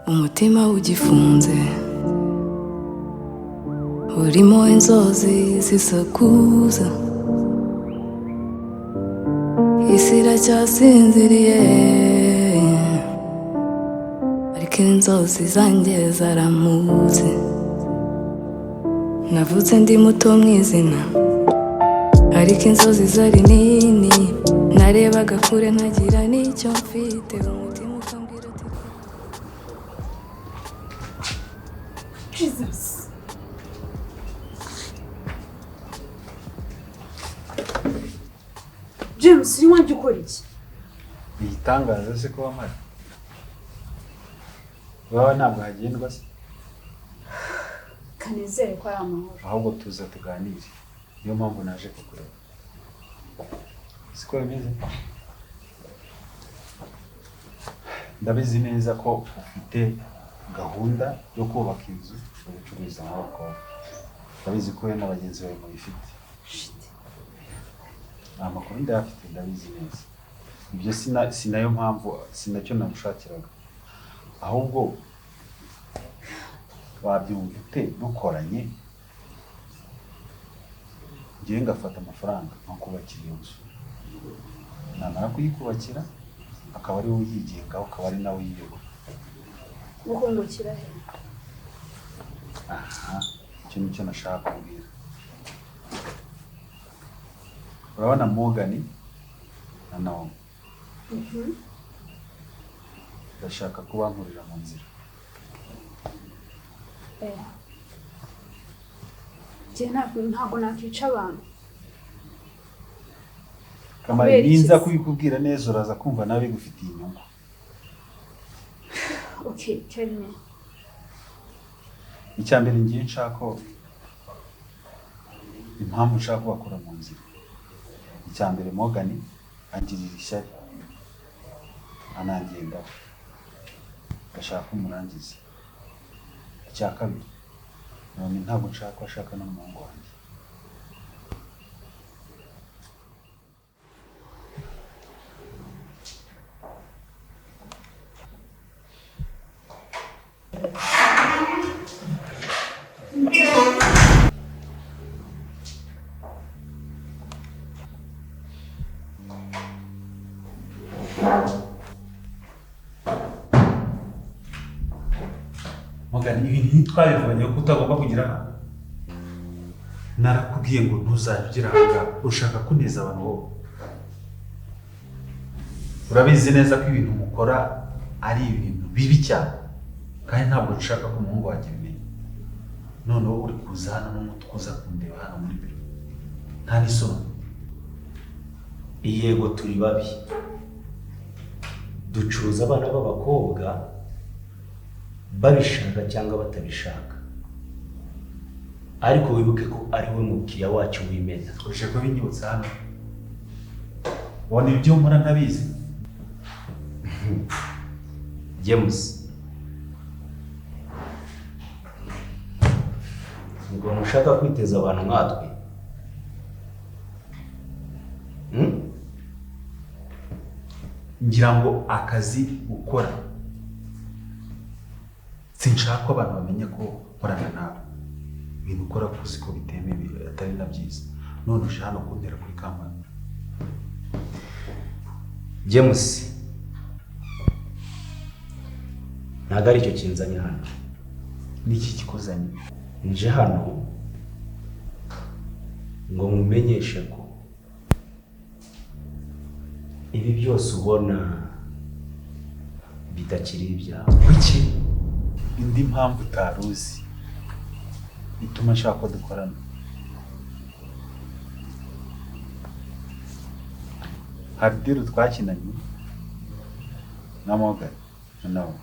Umutima ugifunze urimo inzozi zisakuza, isi iracyasinziriye, ariko inzozi zanjye zaramutse. Navutse ndi muto mu izina, ariko inzozi zari nini. Narebaga kure ntagira n'icyo mfite, umutima ukambwira ati Jesus. James, uri wanjye ukora iki? Igitangaza se kuba mpari? Iwawe ntabwo hagendwa se? Kanizere ko ari amahoro. Ahubwo tuza tuganire, niyo mpamvu naje kukureba. Siko bimeze? Ndabizi neza ko ufite gahunda yo kubaka inzu yo gucururizamo abakobwa. Ndabizi ko wowe na bagenzi bawe mubifite. Shit. Nta makuru ndayafite, ndabizi neza. Ibyo sinayo mpamvu, sinacyo nagushakiraga. Ahubwo wabyumva ute dukoranye, ngewe ngafata amafaranga nkakubakira iyo nzu, namara kuyikubakira akaba ari wowe uyigengaho, akaba ari nawe uyiyobora? Gukungukira he? Aha, icyo nicyo nashaka kubwira. Urabona Morgan na Naomi, ndashaka ko bankurira mu nzira. Eh. Njye ntabwo nakica abantu. Kamari, Kubera iki ninza se? kubikubwira neza uraza kumva nawe bigufitiye inyungu. Okay, tell me. Icya mbere ngiye nshaka ko, impamvu nshaka kubakura mu nzira, icya mbere, Morgan angirira ishyari, anangendaho, ndashaka ko umurangiza. Icya kabiri, none ntabwo nshaka ko ashaka n'umuhungu wanjye. Morgan, ibintu ntitwabivuganye ko utagomba kugira hano? Narakubwiye ngo ntuzajye ugera aha ngaha. Ushaka kuneza abantu wowe? Urabizi neza ko ibintu mukora ari ibintu bibi cyane, kandi ntabwo nshaka ko umuhungu wanjye abimenya. Noneho uri kuza hano n'umutwe, uza kundeba hano muri biro, nta n'isoni? Yego, turi babi, ducuruza abana b'abakobwa babishaka cyangwa batabishaka, ariko wibuke ko ari we mukiriya wacu w'imena. Uje kubinyibutsa hano? Ubona ibyo nkora ntabizi? James, ngo ntushaka kwiteza abantu nkatwe? Hmm? Ngira ngo akazi ukora, sinshaka ko abantu bamenya ko nkorana nawe. Ibintu ukora kuzi ko bitemewe, atari na byiza, none uje hano kuntera kuri kampani. James, ntabwo aricyo kinzanye hano. Niki kikuzanye? Nje hano ngo nkumenyeshe ko ibi byose ubona bitakiri ibyawe. Kuki? Indi mpamvu utari uzi ituma nshaka ko dukorana, hari deal twakinanye na Morgan na nawe.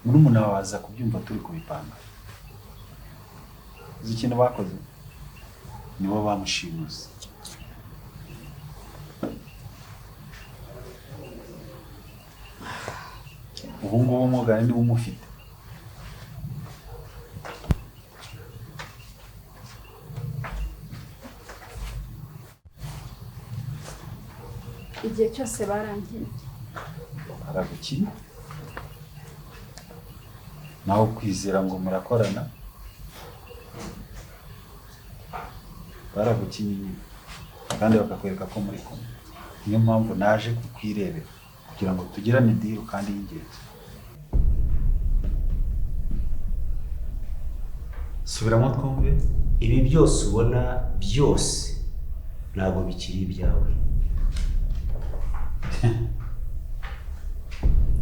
Murumuna wawe aza kubyumva turi kubipanga. Uzi ikintu bakoze? Nibo bamushimuse. Ubu ngubu Morgan niwe umufite. Igihe cyose barangiye. Baragukinnye. Naho kwizera ngo murakorana, baragukinnye nyine kandi bakakwereka ko muri kumwe. Niyo mpamvu naje kukwirebera kugira ngo tugirane deal kandi y'ingenzi. Subiramo twumve. Ibi byose ubona byose ntabwo bikiri ibyawe.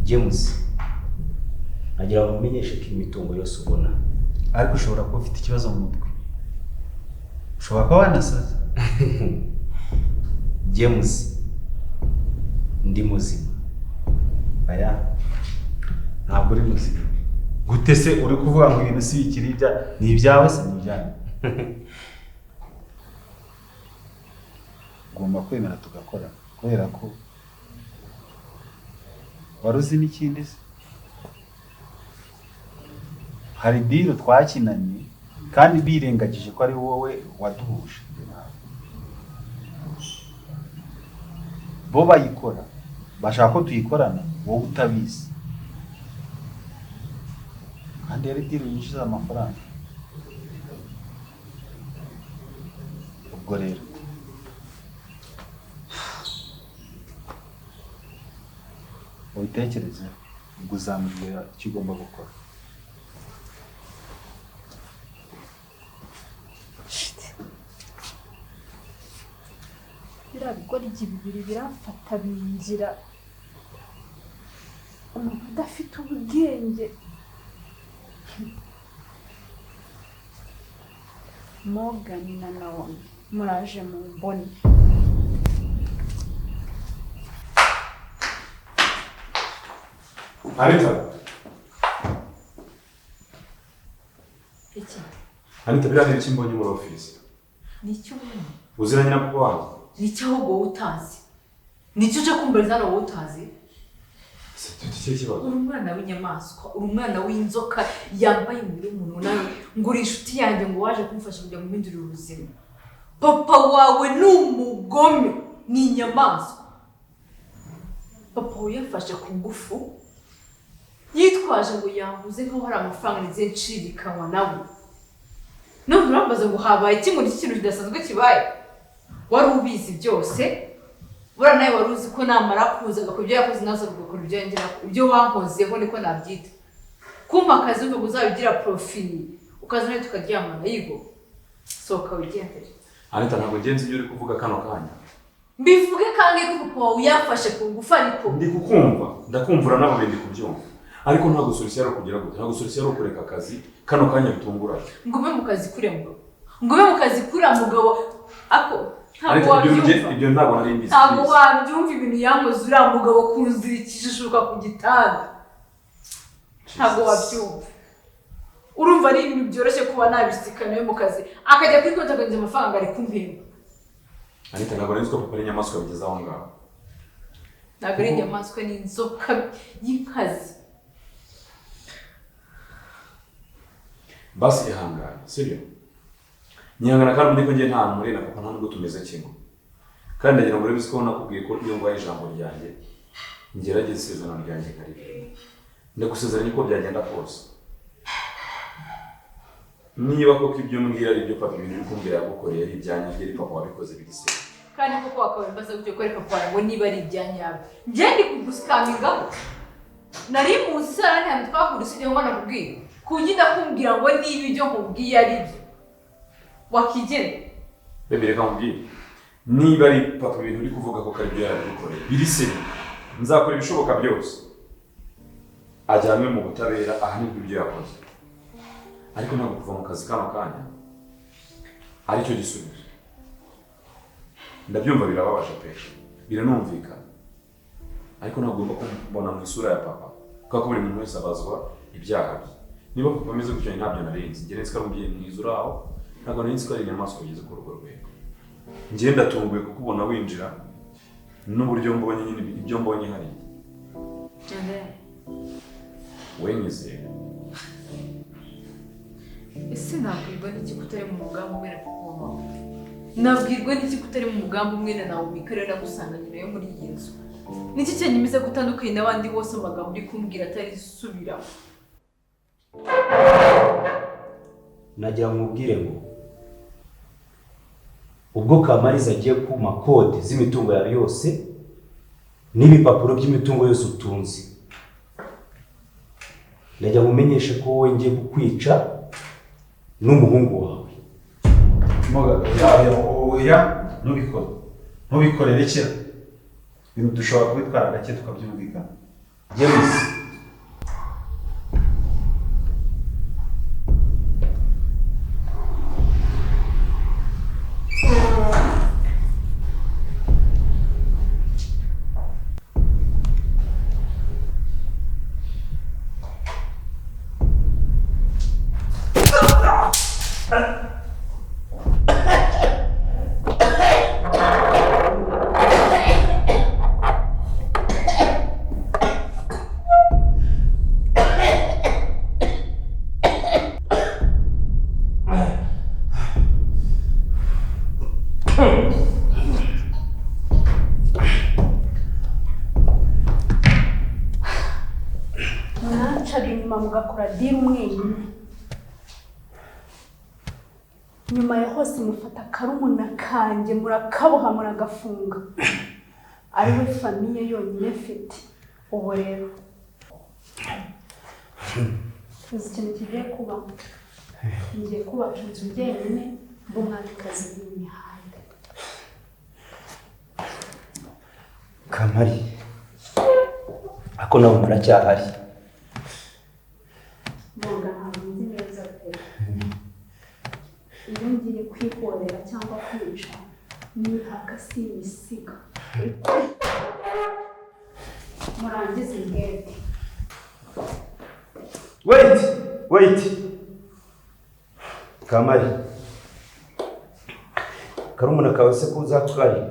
James, nagira ngo umenyeshe ko imitungo yose ubona. Ariko ushobora kuba ufite ikibazo mu mutwe, ushobora kuba wanasaze. James, ndi muzima. Aya ntabwo uri muzima. Gute se uri kuvuga ngo ibintu si bikiri ibya, ni ibyawe se ni ibyanyu? Ugomba kwemera tugakora kubera ko wari uzi n'ikindi se? Hari deal twakinanye kandi birengagije ko ari wowe waduhuje. Bo bayikora bashaka ko tuyikorana wowe utabizi, kandi yari deal yinjiza amafaranga. Ubwo rero ubitekereze, ubwo uzambwira icyo ugomba gukora. Biriya bigoryi bibiri biramfata bingira umuntu udafite ubwenge. Morgan na Naomi muraje mu mbone. Anita. Iki? Anita, biriya ni ibiki mbonye muri office? Ni icyo ubonye? Uziranye na papa wanjye? Ni icyo ahubwo wowe utazi. Ni icyo uje kumbariza hano wowe utazi? Icyo kibazo. Uri umwana w'inyamaswa, uri umwana w'inzoka yambaye umubiri w'umuntu, nawe ngo uri inshuti yanjye ngo waje kumfasha kugira ngo umpindurire ubuzima. Papa wawe ni umugome, ni inyamaswa. Papa wawe yafashe ku ngufu, yitwaje ngo yanguze nkaho hari amafaranga ndetse ncirikanwa nawe. None urambaza ngo habaye iki ngo ni ikintu kidasanzwe kibaye? Wari ubizi byose, buriya nawe wari uzi ko namara kuza agakora ibyo yakoze nawe ugakora ibyo yongera, ibyo wankozeho niko nabyita. Kumpa akazi wumva ngo uzabigira profili, ukaza nawe tukaryamana, yigo. Sohoka wigendere. Anita, ntabwo ngenzi ibyo uri kuvuga kano kanya. Mbivuge kandi ko papa wawe yafashe ku ngufu ariko. Ndi kukumva, ndakumva uranababaye ndi kubyumva. Ariko ntabwo solution ari ukugira gute, ntabwo solution ari ukureka akazi kano kanya bitunguranye. Ngume mu kazi kuriya mugabo. Ngume mu kazi kuriya mugabo. Ako ntabwo wabyumva. Ibyo ntabwo nari mbizi. Ntabwo wabyumva ibintu yankoze uriya mugabo kunzirikisha ku gitanda. Ntabwo wabyumva. Urumva ari ibintu byoroshye kuba nabisikana yo mu kazi. Akajya kuri konti akangiza amafaranga ari kumpemba. Anita, ntabwo nari nzi ko papa ari inyamaswa bigeze aho ngaho. Ntabwo ari inyamaswa, ni inzoka y'inkazi. Basi ihangane, sibyo? Nyihangana kandi umenye ko njye nta mpuriye na papa, nta nubwo tumeze kimwe. Kandi ndagira ngo urabizi ko nakubwiye ko iyo nguhaye ijambo ryanjye ngerageza isezerano ryanjye nkaririnda. Ndagusezeranye uko byagenda kose. Niba koko ibyo mbwira ari ibyo papa, ibintu uri kumbwira yagukoreye ari ibyanjye, ari papa wabikoze biri se. Kandi koko wakaba mbaza gutyo ko ari papa wawe ngo niba ari ibyanyabyo. Njye ndi kugusikamingaho. Nari muzi sarani hano twahuriye usibye ngo nakubwire. Kuki ndakumbwira ngo niba ibyo nkubwiye ari byo. Wakigena. Baby, reka nkubwire. Niba ari papa ibintu uri kuvuga ko ari byo yarabigukoreye, biri se. Nzakora ibishoboka byose. Ajyanwe mu butabera ahanirwe ibyo yakoze. Ariko ntabwo kuva mu kazi kano kanya aricyo gisubizo. Ndabyumva birababaje pe, biranumvikana. Ariko ntabwo ugomba kumbona mu isura ya papa, kuko buri muntu wese abazwa ibyaha bye. Niba papa ameze gutyo ntabyo narinzi. Njye nzi ko ari umubyeyi mwiza uri aho, ntabwo nari nzi ko ari inyamaswa bigeze kuri urwo rwego. Njye ndatunguye kukubona winjira n'uburyo mbonye nyine ibyo mbonye hariya. Wenyizera. Ese nakwirwa n'iki ko utari mu mugambi umwe na papa wawe? Nabwirwa n'iki ko utari mu mugambi umwe na Naomi ko ariyo nagusanganye nayo muri iyi nzu? Niki cyanyemeza ko utandukanye n'abandi bose amagambo uri kumbwira atari subiramo? Nagira ngo mubwire ngo ubwo Kamariza agiye kuma kode z'imitungo yawe yose n'ibipapuro by'imitungo yose utunze, ndagira ngo umenyeshe ko wowe ngiye kukwica n'umuhungu wawe. Oya, ntubikore, ntubikore, rekera. Ibintu dushobora kubitwara gake tukabyumvikana. James, Mwancaga inyuma mugakora deal mwenyine, nyuma ya hose mufata akarumuna kanjye murakaboha muragafunga, ariwe famille yonyine mfite. Ubu rero uzi ikintu kigiye kuba, ngiye kubaka inzu njyenyine mb'umwamikazi w'imihanda. Kamari, ako nawe muracyahari. Mboga ntabwo nzi neza pe, iyo ngiye kwihorera cyangwa kwica nihaka simisiga. Murangize ingete. Wait, wait. Kamari, karumuna kawe se ko uzatwaye?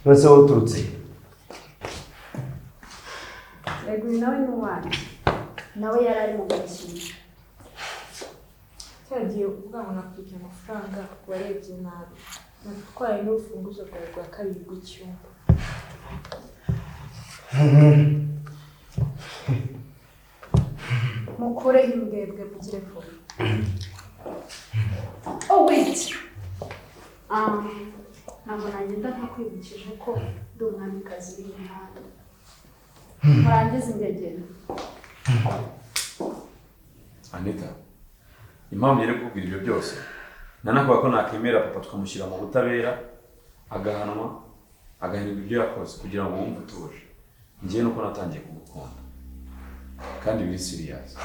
None se wowe uturutse? Yego, uyu nawe ni uwanjye, nawe yari ari mu gakino. Cyagiye uvuga ngo nakwibye amafaranga, warebye nabi. Natwaye n'urufunguzo rwawe rwa kabiri rw'icyumba. Mukureho imbwebwe mugire vuba. Oh wait, ntabwo nagenda ntakwibukije ko ndi umwamikazi w'imihanda. Murangize ingegera. Anita, impamvu yari kukubwira ibyo byose, nanakuvuga ko nakemera papa tukamushyira mu butabera, agahanwa, agahinduka ibyo yakoze kugira ngo wumve utuje. Njyewe nuko natangiye kugukunda kandi biri serious.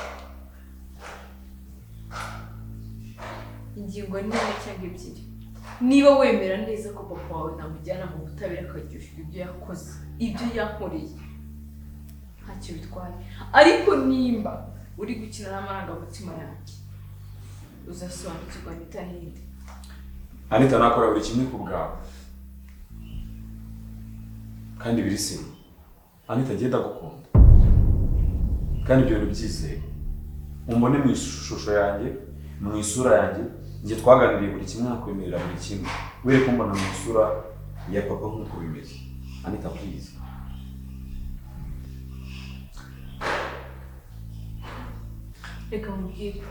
Ingingo ni imwe cyangwa ebyiri. Niba wemera neza ko papa wawe namujyana mu butabera akaryoshyura ibyo yakoze, ibyo yankoreye, ntacyo bitwaye. Ariko nimba uri gukina n'amarangamutima yanjye, uzasobanukirwa Anita ninde. Anita, nakora buri kimwe ku bwawe kandi biri serious. Anita, njye ndagukunda kandi ibyo bintu byizeye. Umbone mu ishusho yanjye, mu isura yanjye, njye twaganiriye buri kimwe, nakwemerera buri kimwe. Were kumbona mu isura ya papa nk'uko bimeze. Anita, please. Reka mubwire,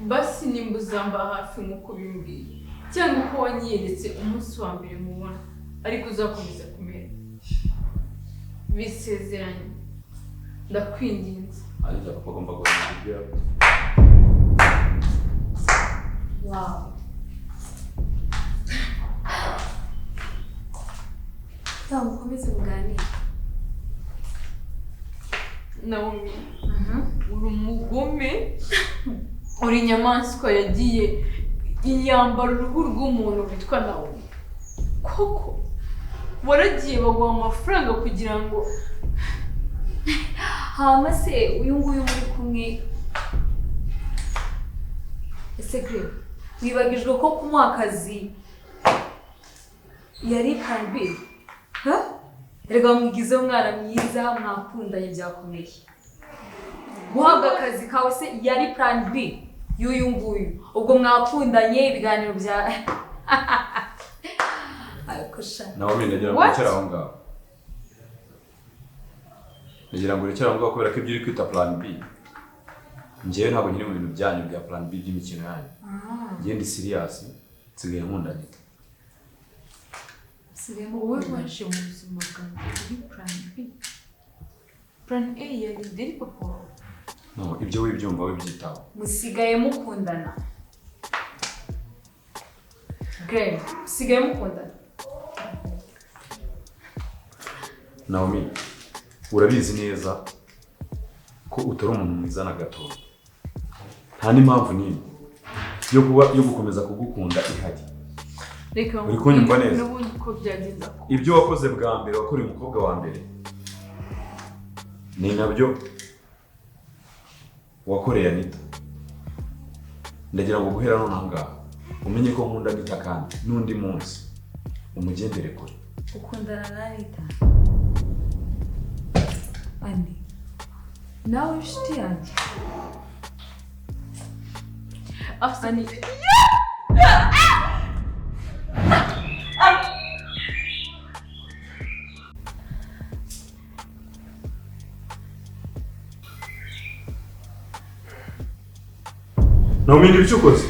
basi nimba uzamba hafi nk'uko bimbwiye cyangwa uko wanyiyeretse umunsi wa mbere mubona, ariko uzakomeza kumera. Bisezeranye, ndakwinginze. Anita, papa agomba guhindura ibyo yakoze. Wow. Mukomeze muganire. Naomi, uri umugome, uri inyamaswa yagiye iyambara uruhu rw'umuntu witwa Naomi. Koko waragiye baguha amafaranga kugira ngo Hama se uyu nguyu muri kumwe, ese Gre, wibagijwe ko kumuha akazi Yari plan B. Ha? Erega wamwigizeho umwana mwiza, mwakundanye byakomeye. Guhabwa akazi kawe se yari plan B y'uyu nguyu. Ubwo mwakundanye ibiganiro bya Ariko sha. Nawe ndagira ngo What? urekere aho ngaho. Ndagira ngo urekere aho ngaho kubera ko ibyo uri kwita plan B, njyewe ntabwo nkiri mu bintu byanyu bya plan B by'imikino yanyu. Njyewe ndi serious, nsigaye nkunda Anita. Wowe waje mu buzima bwanjye uri plan B. Plan A yari yari papa wawe. No, ibyo wibyumva wibyitaho. Musigaye mukundana. Greg, musigaye mukundana. Naomi, urabizi neza ko utari umuntu mwiza na gato. Nta n'impamvu n'imwe yo kuba yo gukomeza kugukunda ihari. Reka Uri kunyumva neza? N'ubundi uko byagenze ko. Ibyo wakoze bwa mbere wakoreye umukobwa wa mbere ni nabyo wakoreye Anita. Ndagira ngo guhera none aha ngaha umenye ko nkunda Anita kandi n'undi munsi umugendere kure. Ukundana na Anita? Ani, nawe inshuti yanjye. Ani. Naomi, ni ibyo ukoze?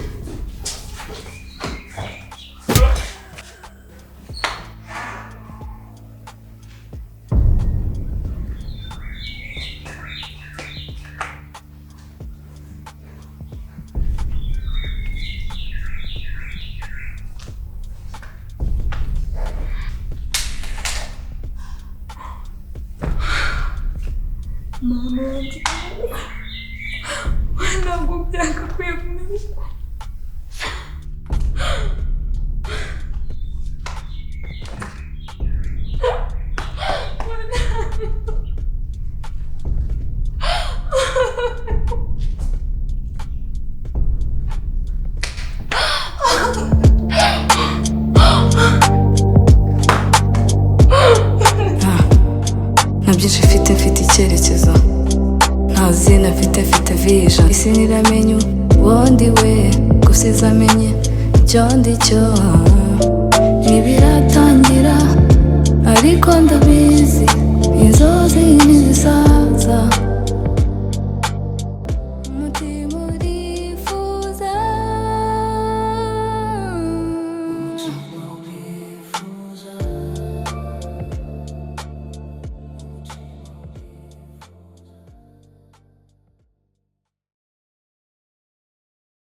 Mama wanjye, ntabwo byagakwiye kumenya uko. Nta byinshi mfite, mfite icyerekezo. Nta zina mfite, mfite vision. Isi ntiramenya uwo ndi we, gusa izamenye icyo ndi cyo. Ntibiratangira ariko ndabizi.